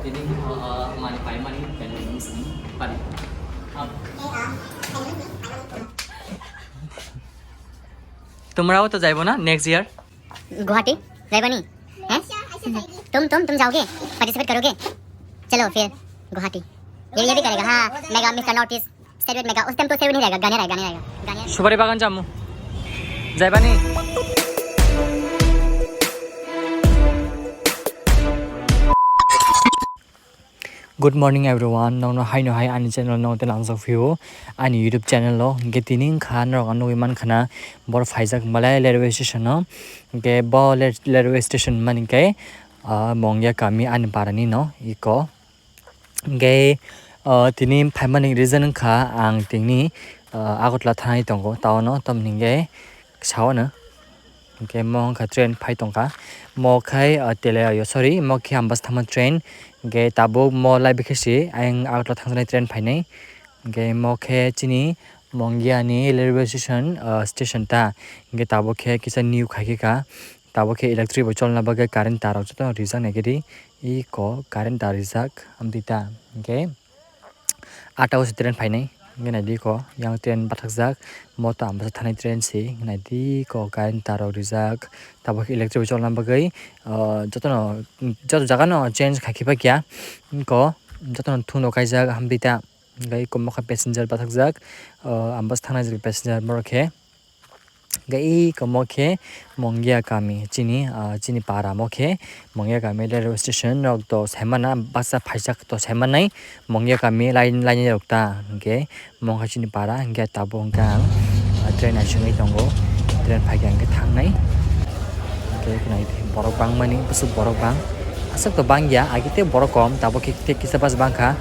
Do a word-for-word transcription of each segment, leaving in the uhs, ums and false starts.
Tini, uh, mani paimani, paimani, paimani. তোমরাও তো যাইবো না নেক্সট ইয়ার? गुवाहाटी जाएगा नहीं? हैं? तुम तुम तुम जाओगे? पार्टिसिपेट करोगे? चलो फिर गुवाहाटी। ये ये भी करेगा। हाँ, mega mister north east. Set wet mega, उस टाइम तो सेट वेट नहीं रहेगा, गाने रहेगा, गाने रहेगा, गाने। সুপারি বাগান যামু। যাইবানি? Good morning everyone, nokno haino hai ani channel no tei lamjak phio ani YouTube channel o. Hingke tini wngkha norok ang nugui mankha na bor phaijak malai railway station o. Hingke bo railway station mani khe, ah, Mongya kami ani para ni no iko. Hingke, ah, tini phaimani reason wngkha ang tini, ah, Agartala thanai tongo town o, tamni hingke sao no. Hingke mo wngkha train phai tongkha. Mo khai, ah, tele, ah, yo, sorry, mo khe Ambasa thangma train. Hingke tabuk mo lai bikhe si ayang Agartala thangjaknai train phainai. Hingke mo khe chini Mongya ni railway station, ah, station ta. Hingke tabuk khe kisa new khai khe ka. Tabuk khe electric bo cholna bagwi current tar rok joto rijak nai khe di. Iko current tar rijak amtwi ta. Hingke ata o se train phainai. Hingke naidi ko yang train bathakjak, moto Ambasa thanai train se. Hingke naidi ko current tar rok rijak. Tabuk khe electric bo cholna bagwi, ah, jotono, joto jaga no change khai khe pakya. Ko jotono thuno kaijak hamtwi ta. Hingke iko mokha passenger bathakjak, ah, Ambasa thangnai passenger borok khe. Hingke iko mo khe Mongya kami chini, ah, chini para mo khe Mongya kami railway station rok to saimana baksa phaijak to saimanai Mongya kami line, line rok ta hingke mo khe chini para hingke tabuk hingke ang, ah, train naisingwi tongo, train phaikha hingke thangnai hingke nai borok bangmani bwswk borok bang aswk to bangya agi tei borok kom tabuk khe tei kisa bus bangkha.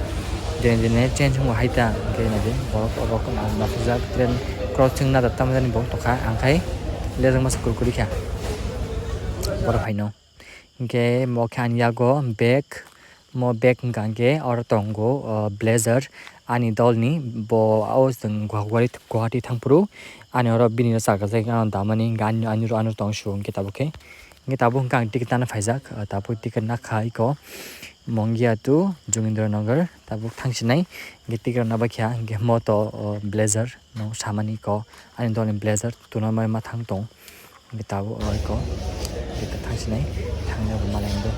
Dine dine change wngwi hai ta hingke naidi borok obo kheno ang nukjak train crossing na da tamjani bo tongkha ang khai lejak masa kurkuri kha borok haino. Hingke mo khe ani yago bag, mo bag hingka hingke oro tongo, o, blazer ani dolni bo o chwng Guwahati, Guwahati thangphuru ani oro bini no chakajak ano damani hingke ani, ani oro ano tong su hingke tabuk khe. Hingke tabuk hingke ang ticket tana phaijak, ah, tabuk ticket nakha iko Mongya to Jogendra Nagar tabuk thangsinai. Hingke ticket rwna baikha hingke moto, o, blazer no samani iko ani dolni blazer tuna mai ma thang tong. Hingke tabuk o iko hingke thangsinai thangya bo malai do.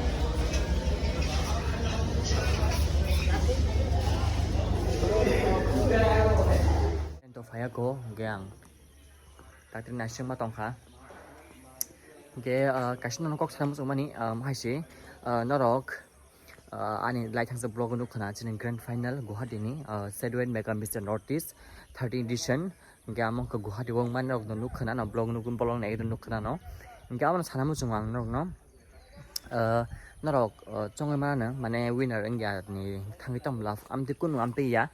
To phaiya ko hingke ang tatri naisingma tongkha. Hingke, ah, kaisa nono kok sana muchungmani, ah, hai se, ah, norok, ah, ani lai thangsa vlog nukha na chini grand final Guwahati ni, ah, Sedway Mega Mister North East thirteen edition. Hingke amo wngkha Guwahati o wngmani rok no nukha na no vlog nukha bolong nai nukha na no. Hingke amo sana muchungo ang norok no, ah, norok, ah, chongwi mano mane winner wngya ni thangwi tong love amtwi kunu amtwi ya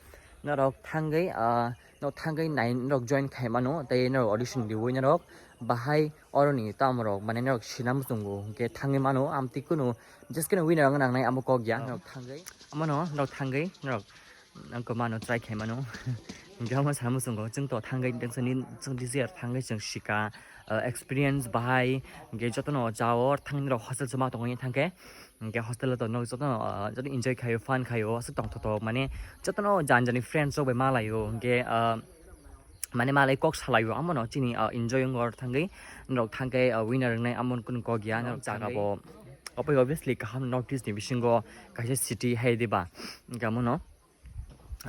norok thangwi, ah, Norok thangwi nai norok join khai mano, tei norok audition riwi norok bahai oroni tamo rok mane norok sina muchungo, hwnkhe thangwi mano, amtwi kunu just khe winner wngna nangnai amo kok ya. Norok thangwi, amano norok thangwi norok wngkha mano try khai mano. Hwnkhe amo sana muchungo, chwng to thangwi, chwng D C R thangwi chwng sika, ah, experience bahai, hwnkhe jotono jao thangwi norok hostel se ma tongwi thangkhe. Hingke hostel o tongo jotono, ah, joto enjoy khaio, fun khaio, aswk tongthok thok, mane jotono jani jani friends rok bai ma laio, hingke, ah, mane malai kok salaio, amono chini, ah, enjoy wngor thangwi, norok thangkhe, ah, winner wngnai, amon kunu kok ya, norok jaga bo, obviously kaham North East ni bisingo kaisa city hai diba, hingke amono.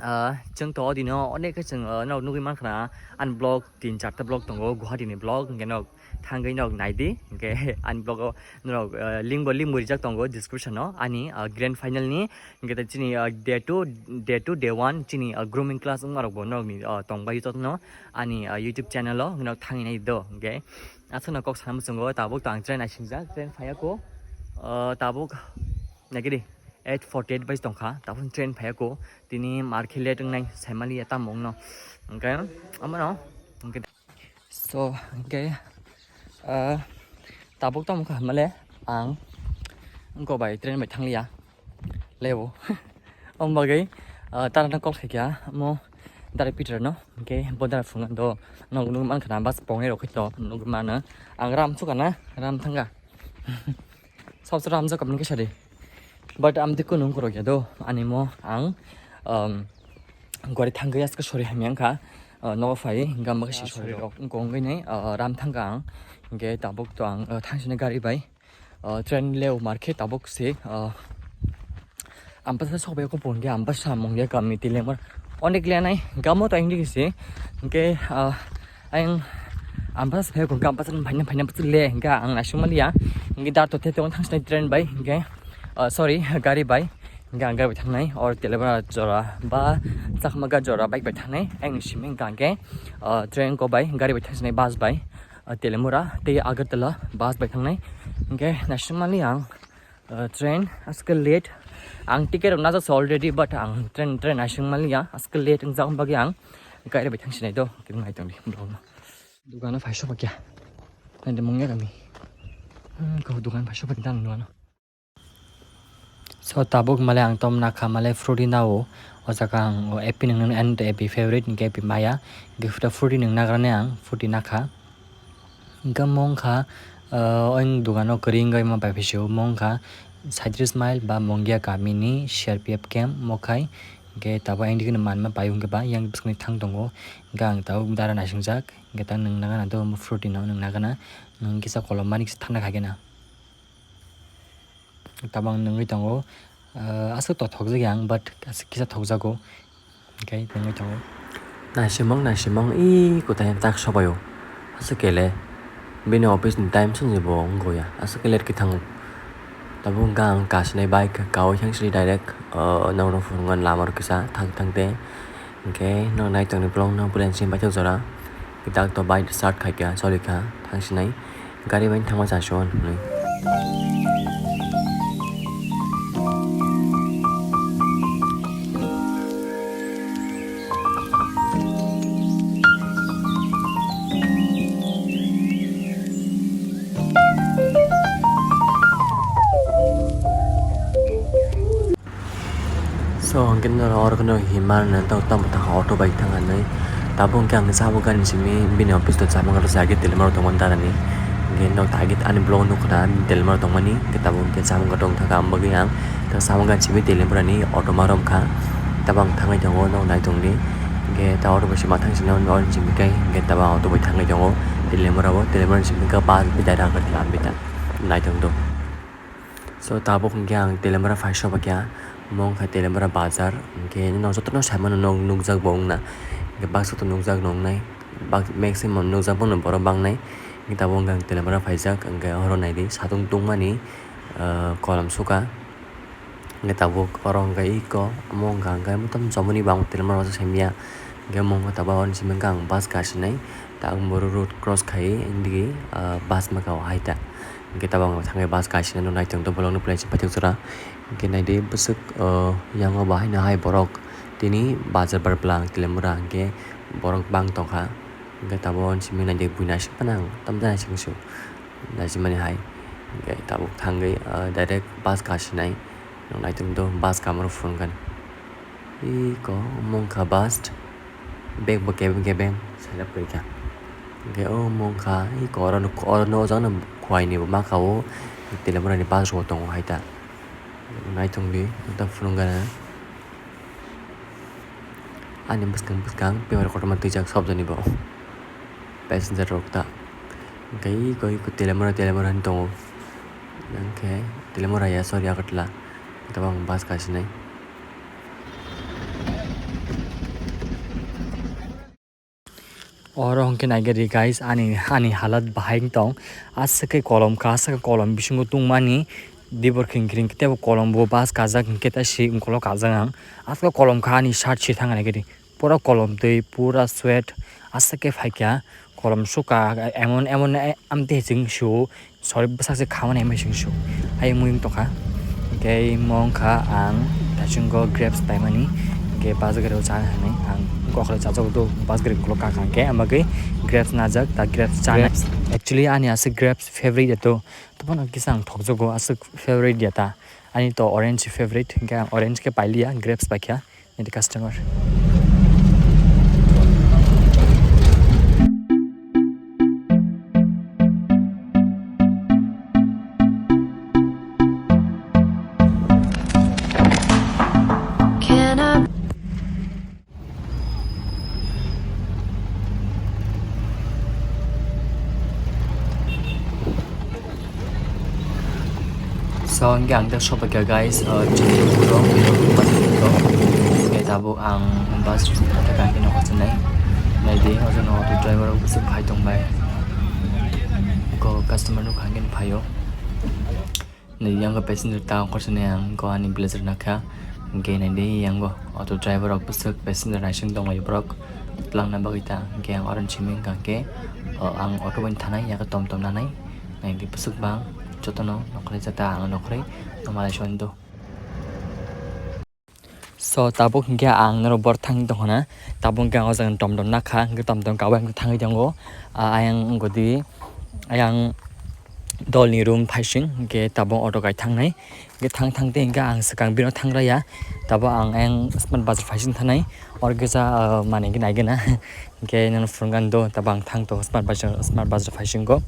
Ah, chwng to odino onek khe chwng, ah, norok nugwi mankha na, ani vlog tin charta vlog tongo, Guwahati ni vlog, hingke norok thangwi norok naidi, hingke ani vlog o norok, ah, link bo, link bo rijak tongo description o, ani, ah, grand final ni, hingke chini, ah, day two, day two, day one, chini, ah, grooming class wngma rok bo norok ni, ah, tongbai jotono ani, ah, YouTube channel o norok thangwi nai do, hingke aswkno kok sana muchungo, tabuk to ang train naisingjak, train phaiya ko, ah, tabuk naikhe di. Eight forty eight bai tongkha, tabuk train phaiya ko, tini mar khe late wngnai saimaliya tamo wngno, hwnkhe omono, hwnkhe. So hwnkhe, ah, tabuk tamo kha hwnmale ang wngkha bai train bai thangliya leo. Omo bagwi, ah, tarano call khaikha omo Dara Peter no, hwnkhe bo dara phunukgo, nog nugwi mankha na bus pongnai rok khe to nugwi mano, ang ram sukha na, ram thangkha. Sabsa ram jak kamni kisa de. But amtwi kunu wngkha rok ya do, ani mo ang, um, gari thangwi aske sori hamya wngkha, uh, nogo phai, gamba kaisa sori rok wngkha wngwi nai, uh, ram thangkha ang, hwnkhe tabuk to ang, uh, thangsinai gari bai, uh, train leo markhe tabuk se, uh, Ambasa sokbai ko pon ge, Ambasa mongya kami Telemura. Onek lenai, gamo to ang digi se. Hwnkhe, ah, ang Ambasa phai ko, Ambasa phaina, phaina bwswk le, hwnkhe ang naising maliya. Hwnkhe dar to the tong thangsinai train bai, hwnkhe, ah, sorry, gari bai. Hwnkhe ang gari bai thangnai, or Telemura jora ba Chakmaga jora bike bai thangnai. Ang ni simi hwnkhe ang khe, ah, train ko bai, gari bai thangsinai bus bai, ah, Telemura tei Agartala bus bai thangnai. Hwnkhe naising maliya ang. Uh, train aske late. Ang ticket rok najak sa already, but ang train, train naising maliya. Aske late wngjak bagwi ang gari bai thangsinai do. Kiri nai tongdi vlog no. Dukano phai sopak ya. Nai de mungya kami. Hmm, kau dukan phai sopak dan dukano. So tabuk male ang tom nakha male fruity nao. O jaga ang o happy nang and happy favorite hwnkhe happy maya. Gift fruity nang nagrane ang fruity nakha. Hwnkhe mo wngkha, ah, oini dogano kwrwi wngwi ma pai phai sio, mo wngkha Saitrish Mile ba Mongia kamini C R P F camp mo khai. Hwnkhe tabuk ayang digi no manma pai hwnkhe ba yang bwskangni thang tongo. Hwnkhe ang tabuk dara naisingjak, hwnkhe ta nwng nagana do fruity no nwng nagana, nwng kisa kolom mani kisa thanda khaikhe na. Tabang nungwi tongo, ah, aswk to thokjak yang, but aswk kisa thokjago, hwnkhe nungwi tongo. Naisimang, naisimang, ih, kwtai tak sobaio. Aswk kele, bini office ni time swngjwi bo wngya, aswk kele late khe thango. Tabuk hwnkha ang kasinai bike kawi thang sini direct, ah, nokno phunuknani lama rok kisa thang thang de. Hwnkhe no nai tongni vlog no bwlai simi paithak jora. Kitak to bike start khaikha, choli kha, thang sinai. Gari bai thangma chasio hinwi. So, hwnkhe norok oro kheno himar nang tamo tamo auto bai thang hinwi. Tabuk hwnkhe ang chamung gani simi bini office o chamung gana sagi telemaro tongmani darani. Hwnkhe nok target ani vlog nukha na telemaro tongmani. Hwnkhe tabuk hwnkhe chamung gana tongthaka ang bagwi ang. Tei chamung gani simi telemorani auto ma romkha. Tabuk ang thangwi tongo nok nai tongdi. Hwnkhe ta auto bai se ma thang sini hwnba hwnwi simi khe hwnkhe tabuk auto bai thangwi tongo. Telemora bo telemorani simi khe bus bidai rang khe tla bidai nai tongdo. So tabuk hwnkhe ang telemora phai sobakya, omo wngkha telemora bazar, hwnkhe nini jotono saimano nok nukjak bo wngna, hwnkhe baksa to nukjak nuknai, bak-, maximum nukjak bono borok bangnai, hwnkhe tabuk hwnkhe ang telemora phaijak, hwnkhe oro naidi satung tungmani, ah, kolom suka, hwnkhe tabuk oro hwnkhe eko omo wngkha hwnkhe motom chomoni bang telemora saimya, hwnkhe omo wngkha tabuk oroni simi wngkha ang bus kasinai, tabuk borok road cross khaiwi nini, ah, bus maka o hai ta. Hwnkhe tabuk ang thangwi bus kaisina no naitong tong bolong no pulaisa paithak jora. Hwnkhe naidi bwswk, o, yango bo haino hai borok tini bazar bar bwlang telemura hwnkhe borok bang tongkha. Hwnkhe tabuk simi naidi buina aswk phano ang tamjani aswk naisingmani hai. Hwnkhe tabuk thangwi, o, direct bus kasinai no naitong tong bus kamaro phunukani. Iko omo wngkha bus, bag bo kebeng kebeng selap kwrwi kha. Hwnkhe omo wngkha iko oro no, oro no o jaga no Khowai ni bo ma kha o, telemura ni bus rok tongo hai ta. Naithok di ta phunuk gana. Ani bwskang bwskang bebak kotorma twijak sob jani bo passenger rok ta. Hwnkhe iko iko telemura telemura hinwi tongo. Hwnkhe telemura ya sorry Agartala. Tabuk ang bus kasinai. Oro hwnkhe naikhe di guys, ani, ani halat bahai wng tong. Aswk khe kolom kha, aswk khe kolom bisingo tungmani. Dibor khring khring khe teibo kolom bo bus kajak hwnkhe ta si ukolog kajak ang. Aswk kolom kha ani shirt si thang naikhe di. Pura kolom twi, pura sweat. Aswk khe phaikha, kolom sukha, emon, emon, amtwi chwng sio. Sorry, bwsakse khamani hai mechang su. Hai mui wng tongkha. Hwnkhe mo wngkha ang taichungo grapes paimani. Hwnkhe bus gari o chana hinwi ang koklo chajago do bus gari ukulok kakha hwnkhe, ang bagwi grapes najak, ta grapes chana. Grapes actually ani aswk grapes favorite ya to. Tobano kisa ang thokjago aswk favorite ya ta. Ani to orange favorite, hwnkhe ang orange khe pailiya, grapes paikha. Ini customer. So, hingke ang ta sobaikha, guys, uh, Chitropuro, Chitropuro. Hingke tabuk ang bus station kha khe nokho chenai. Naidi, ojono auto driver rok bwswk phai tongbai. Ko customer nukha hingke phaio. Naidi, yang passenger ta okhor chenai ang ko ani blazer nakha. Hingke naidi, yang go auto driver rok bwswk passenger naising tonglaio borok. Twlangna bagwi ta hingke ang oro simi hingka hingke, o, ang auto bai thanai, yak tom tom nanai. Naidi bwswk bang, jotono nokholai jata ang nokholai tongmalai soi do. So, tabuk hingke ang norok bor thang tongkha na, tabuk hingke ang o jaga tom tom nakha, hingke tom tom kabo hingke thangwi tongo. Ah, ayang godi, ayang dolni room phaising, hingke tabuk auto kai thangnai. Hingke thang thang te hingke ang swkang bino thang raya. Tabuk ang ayang Smart Bazar phaising thanai. Or kisa, ah, mane hingke nai gana. Hingke nang phunukha do, tabuk ang thang to Smart Bazar, Smart Bazar phaising go.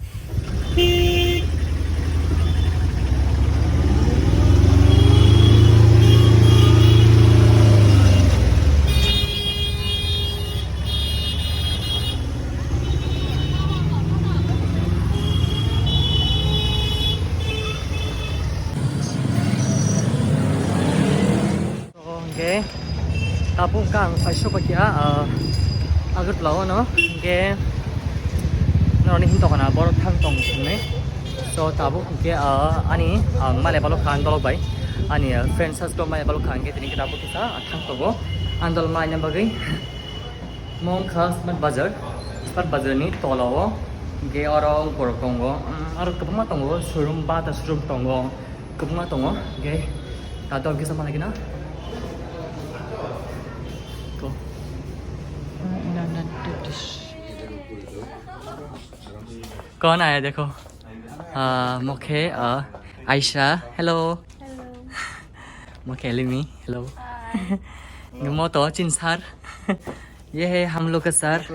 Hingke tabuk hingke ang paisok paikha, ah, Agartala o no, hingke noroni hin tokona borok thang tong hinwi. So tabuk hingke, ah, ani, ah, male balok kha ang dolok bai. Ani, ah, friend sas ko male balok kha hingke tini hingke tabuk kisa, ah, thang tongo. Ang dol mai na bagwi. Mo wngkha Smart Bazar, Smart Bazar ni tola o, hingke oro borok tongo, mm, aro kwbangma tongo, showroom, bata showroom tongo, kwbangma tongo, hingke ta dol kisa malai gana. Ko. कौन आया देखो। हाँ, मुखे, अ, Ayesha, hello। Hello। मुखे लिमी, hello। Hi। Moto, चिन सर। ये है हम लोग का सर।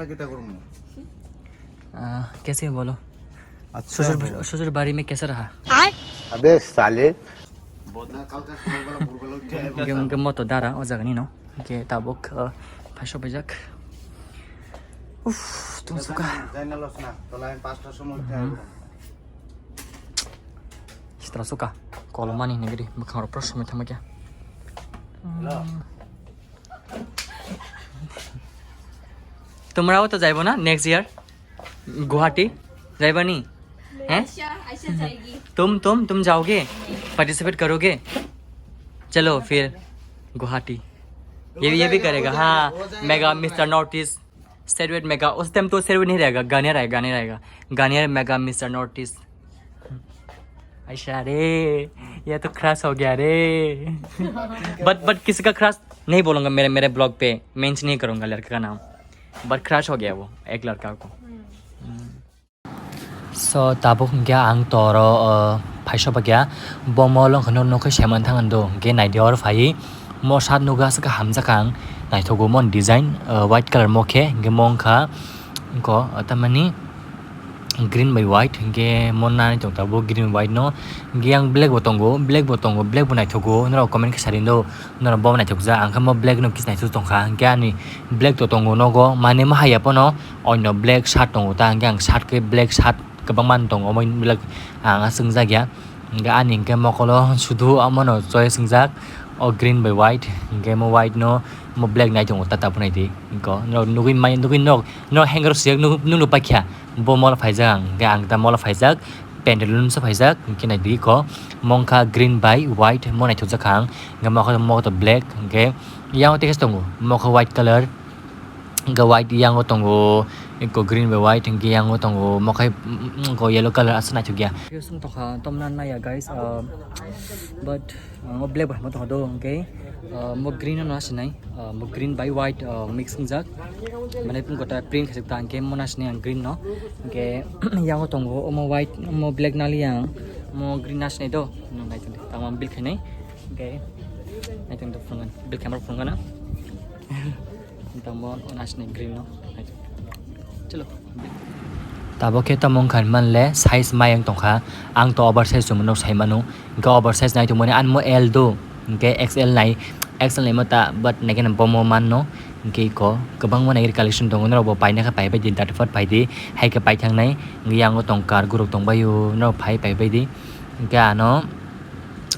अ, कैसे हो बोलो? अच्छा ससुर, है। ससुर बारी में कैसा रहा? अबे साले। Hingke, hingke moto dara o jaga ni no. Hingke tabuk, uh, phaisok paijak. Uff, tong suka. Sitra suka. Kolomani negri, bwkhang rok pura somoi thangma khe. Hello. তোমরাও তো যাইবো না next year गुवाहाटी? যাইবা নি? हैं? आयशा, आयशा जाएगी। तुम, तुम, तुम जाओगे? पार्टिसिपेट करोगे? चलो फिर गुवाहाटी। ये, ये भी करेगा, हाँ। Mega mister north east, Set Wet mega, उस टाइम तो सेटवेट नहीं रहेगा, गानियर आएगा, गानियर आएगा। Garnier mega mister north east. Ayesha रे, ये तो क्रश हो गया रे। बट, बट किसी का क्रश नहीं बोलूंगा मेरे, मेरे ब्लॉग पे मेंशन नहीं करूंगा लड़के का नाम। बट क्रश हो गया वो एक लड़का को। So, tabuk hingke ang toro, uh, phaisok bagya, bo mol wngkha no nokhe seman thang do, hingke naidi oro phai, mo sat nugo aswk hamjak ang, naithogo mon design, uh, white colour mo khe, hingke mo wngkha, wngkho, uh, tamani green bai white, hingke mo nani tong tabuk green white no, hingke yang black bo tongo, black bo tongo, black bo naithogo, norok comment khe sari do, norok bo naithokjak, ang khe mo black no kisa naithok tongkha, hingke ani black to tongo nogo, mane mo haiya pono, Onno black shirt tongo ta, hingke ang shirt khe black shirt kwbangma tongo, omo black ang aswk wngjak ya. Hingke ani hingke mokolo sudu omono choice wngjak, o green bai white, hingke mo white no mo black nai tongo ta, ta phunai di. Hingke norok nugui mai, nugui norok, norok hanger siyok nung, nung nuk paikha, bo molo phaijak ang, hingke ang ta molo phaijak, pantaloon se phaijak, hingke nai di ko, mo wngkha green bai white, mo naithokjak kha ang, hingke mokolo, mokolo black, hingke yang o tekes tongo, mokho white colour. Hingke white yango tongo, eko green bai white hingke yango tongo, mokhai, mm, mm, ko yellow colour aswk naithokya. Song tokha tomna naiya guys, uh, but, uh, mo black bai mo tokha do hingke, uh, mo green no asinai, uh, mo green bai white, uh, mix wngjak, mane gota print khaijak ta hingke mo nasinai ang green no, hingke yango tongo omo white, omo black nali yang, mo green nasinai do, no naitong tamo bil khainai, hingke naitong do phungan, bil khamar phungan. Tamo nasni green no. Chalo. Tabo khe tamo wngkha hinmale size mayang tongkha. Ang to oversize chumano sai mano. Hingke oversize nai tongmani anmo L do. Hingke X L nai. X L nai mata but naikhe bomo manno. Hingke iko kwbangma nai collection tongo. Norok bo paina khe paibai di, datifat pai di. Hai khe paithangnai. Hingke yango tong car guruk tongbaio. Norok phai paibai di. Hingke ano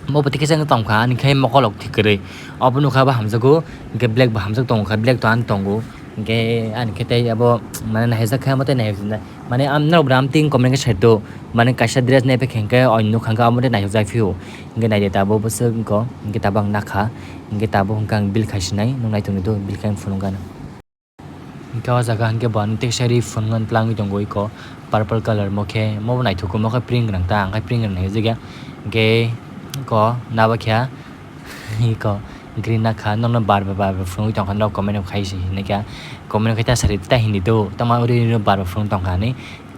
Mo bo tikhe chang tong kha, ani khai mokolok thik kwrwi. Obo nukha bo hamjago, hinkhe black bo hamjak tongo kha, black to ani tongo. Hinkhe ani khe tei abo mane naijak kha, amo tei naijak nai. Mane am norok bwrwi amtwing comment khe sai do. Mane kaisa dress nai phai khe hinkhe oino nukha hinkhe amo tei naijak jai phio. Hinkhe naidi tabuk bwswk wngkha, hinkhe tabuk ang nakha, hinkhe tabuk hinkhe ang bill khai sinai, nung nai tongdi do, bill khai phunuk gana. Hinkhe o jaga hinkhe bo ani teksari phunuknani twlangwi tongo iko purple colour mo khe, mo bo naithogo mo khe print gwnang ta, ang khe print gwnang nai jagya. Hinkhe iko naba khe iko green nakha, nokno bar bar bar bar phunugwi tongkha, norok comment khai si hinwi kha, comment khai ta sari ta hindi do, tamo uri uri bar bar phunuk tongkha hinwi.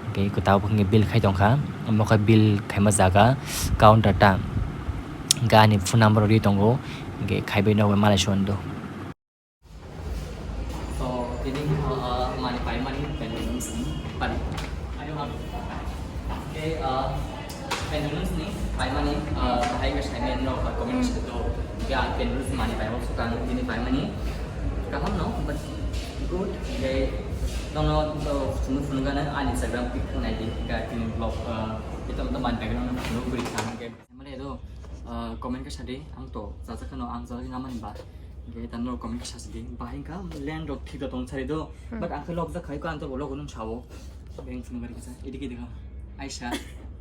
Hinkhe iko tabuk hinkhe bill khai tongkha, mo khe bill khaima jaga counter ta, hinkhe ani phone number ri tongo, hinkhe khaibai nokbai malai suan do. So, tini, uh, mani paimani pendulums ni pari. Ayo, ha. Okay, uh, pendulums ni paimani, uh, bahai ka saimani no, uh, comment section to. Ya, pendulums mani paimani sukang tini paimani. Kaham no, but good. Okay, nono to sunu sunu gana ani Instagram pic nai di, ga tini vlog, uh, itu untuk mani paimani no sunu beri kan. Okay. Mane do, ah, comment khe sadi, ang to chajak kheno ang chajak ngamani ba. Ge tan no comment khe sadi, bahai ka land rok thik tong sari do. Hmm. But ang khe lok jak khai ko ang to bolok nung sao. Beng phunu gari kisa, edike edike. Aisha.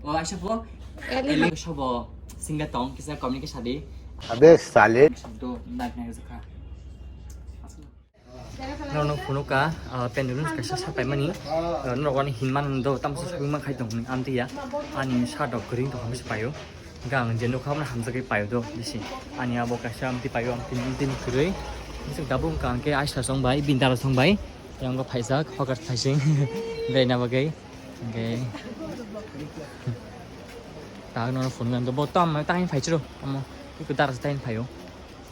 O Aisha po? Eli. Eli sabo single tong kisa comment khe sadi. Abe sale. Do, nai nai jak kha. Norok phunukha, ah, pendulum kaisa sapaimani, ah, norok ani hinmani do tamsa sapima khai tong hwnwi amtwi ya. Ani shirt rok kwrwi tong hwnwi se paio. Hwnkhe ang je nukha omo hamjagwi paio do bisi. Ani abo kaisa amtwi paio, amtwi, amtwi kwrwi. Bisi tabuk wngkha hwnkhe aisla song bai, bini dara song bai. Yang bo phaijak, hokar phaising. Beraina bagwi. Hwnkhe. Tak norok phunukha do bo tam, tam phaichiro. Omo, iko dara se tam phaio.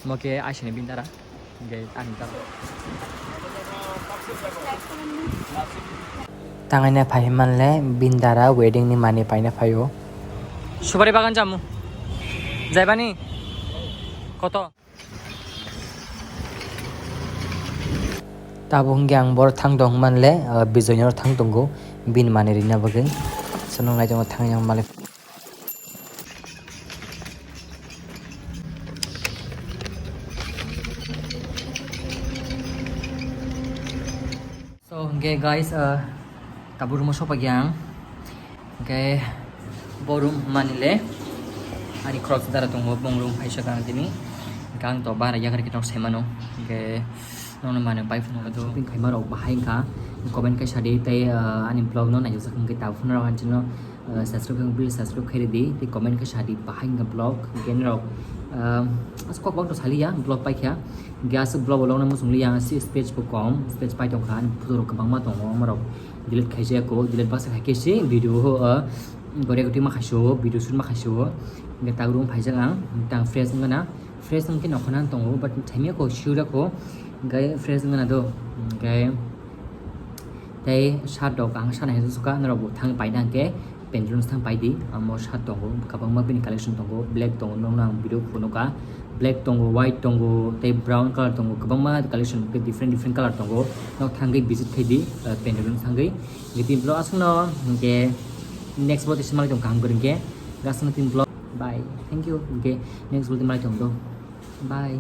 Mo khe aisani bini dara, hwnkhe ani dara. Tangaina phai manle bini dara wedding ni mani paina phaio. Subari bagan jamu. Jaibani? Koto? Tabuk hwnkhe ang boro thang tong manle, ah, Bijoy no thang tongo bini mani rina bagwi. Sono nai tongo thang yang malik. So, hwnkhe guys, uh, tabuk room-o sopagya ang. Hwnkhe bo room manile ani khoroksa dara tongo, bong room phaisa kang tini. Hwnkhe ang to bara yakarwi khe nok saimano. Hwnkhe nono mane bai phano shopping khaima rok bahai wngkha. Comment khe sadi tei, uh, ani vlog no naijak hwnkhe tabuk phano rok ang chino. Uh, subscribe khe please subscribe khairidi, tei comment khe sadi, bahai wngkha vlog, hwnkhe norok, um, aswk kokbak to saliya, vlog paikha, hwnkhe aswk vlog bo logna muchungliya, ang si space bo kom, space pai tongkha, ani photo rok kwbangma tongo, omo rok delete khaijak ko, delete baksa khaikhe se video ho, uh, gore gotwi ma khaisio, video shoot ma khaisio, hwnkhe tak room phaijak ang, tang fresh wngna, fresh wngkhe nokhorna tongo, but thaimya ko, sure ko, hwnkhe fresh wngna do, hwnkhe. Tei shirt rok ang sana hensukha, norok bo thang paina hwnkhe Pantaloons thang paidi, amo shirt tongo, kwbangma bini collection tongo, black tongo, nokno ang video phunukha, black tongo, white tongo, tei brown colour tongo, kwbangma collection hwnkhe different different colour tongo, nok thangwi visit khaidi, uh, Pantaloons thangwi, hwnkhe tini vlog aswkno, hwnkhe next vlog tei swmai tong kaham kwrwngkhe, aswkno tini vlog, bye, thank you, hwnkhe next vlog tei malai tong do, bye.